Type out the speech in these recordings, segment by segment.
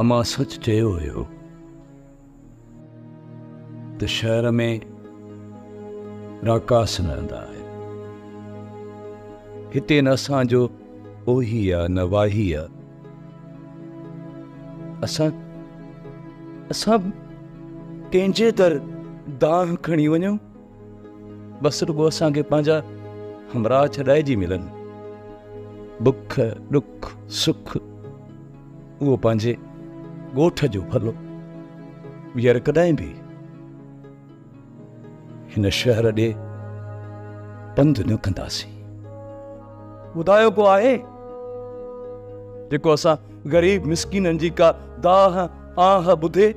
امان سچ چيو هيو ته شهر ۾ راڪاس رهندا آهن. هتي نه اسان جو اوهي آ نه واهي آ. اسان اسان ڪنهن جي در دانهن کڻي وڃون؟ بس رڳو اسان کي پنهنجا همراهه ڇڏائجي ملن. بک، ڏک، سک اهو پنهنجي ڳوٺ جو ڦلو ٻيهر ڪڏهن به هن شهر ڏي پنڌ نه ڪنداسين. ٻڌايو ڪو آهي جيڪو اسان غريب مسڪينن جي ڪا دانهن آهه ٻڌي؟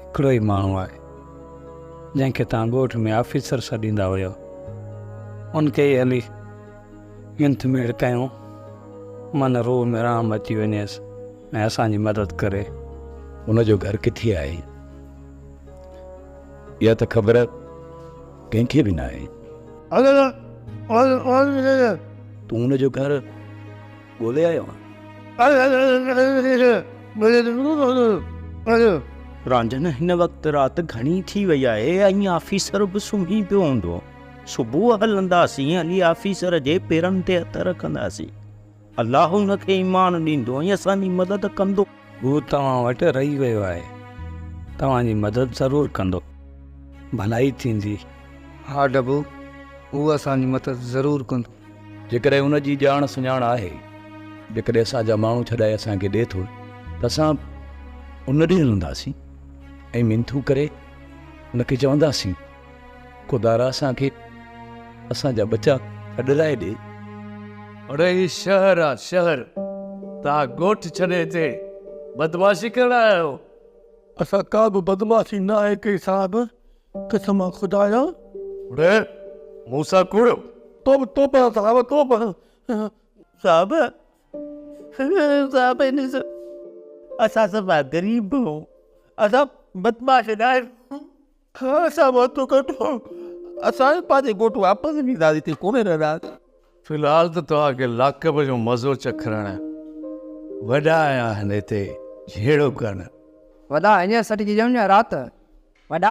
هڪڙو ئي ماڻهو آهي جنهن کي توهان ڳوٺ ۾ آفيسر سڏيندا هيو ان کي ئي هلي منٿ ميڙ ڪيون من روح ۾ رحم اچي وڃيس ۽ اسان جي مدد ڪري. ان جو گهر ڪٿي آهي اها ته خبر ڪنهن کي به ناهي. تون ان جو گهر ڳولي آيو آهين؟ رانجهن هن وقت رات گهڻي ٿي وئي آهي ۽ آفيسر به سمهي پيو هوندو. صبح هلنداسين هلي آفيسر جي پيرن تي هٿ رکنداسين. الله هن کي ايمان ڏيندو ۽ اسان جي مدد ڪندو. هو توهان وٽ رهي ويو آهي. توهان جي مدد ضرور ڪندو. ڀلائي ٿيندي. ها ڊبو، هو اسان جي مدد ضرور ڪندو. جيڪڏهن ان جي ڄاڻ سڃاڻ آهي، جيڪڏهن اسان جا ماڻهو ڇڏائي اسان کي ڏئي ٿو ته اسان ان ڏي هلنداسين ۽ منٿون ڪري ان کي چونداسين، خدارا اسان کي اسان جا ٻچا ڇڏرائي ڏي. اڙي هي شهر آ شهر، توهان ڳوٺ ڇڏي هتي بدمعاشي ڪرڻ آيا آهيو؟ اسان ڪا به بدمعاشي ناهي ڪئي صاحب، قسم آ خدا جا. اڙي مون سان ڪوڙ. توبه توبه صاحب توبه. صاحب صاحب ڏس اسان سڀ غريب آهيون اسان بدمعاش نه آهيون. اسان وتو ڪڍو اسان پنهنجي ڳوٺ واپس وينداسين هتي ڪونه رهنداسين. في الحال ته توهان کي لاڪپ جو مزو چکرڻ وڏا آيا آهن هتي جهيڙو ڪرڻ. وڏا هينئر سڏجي ڏيون يا رات؟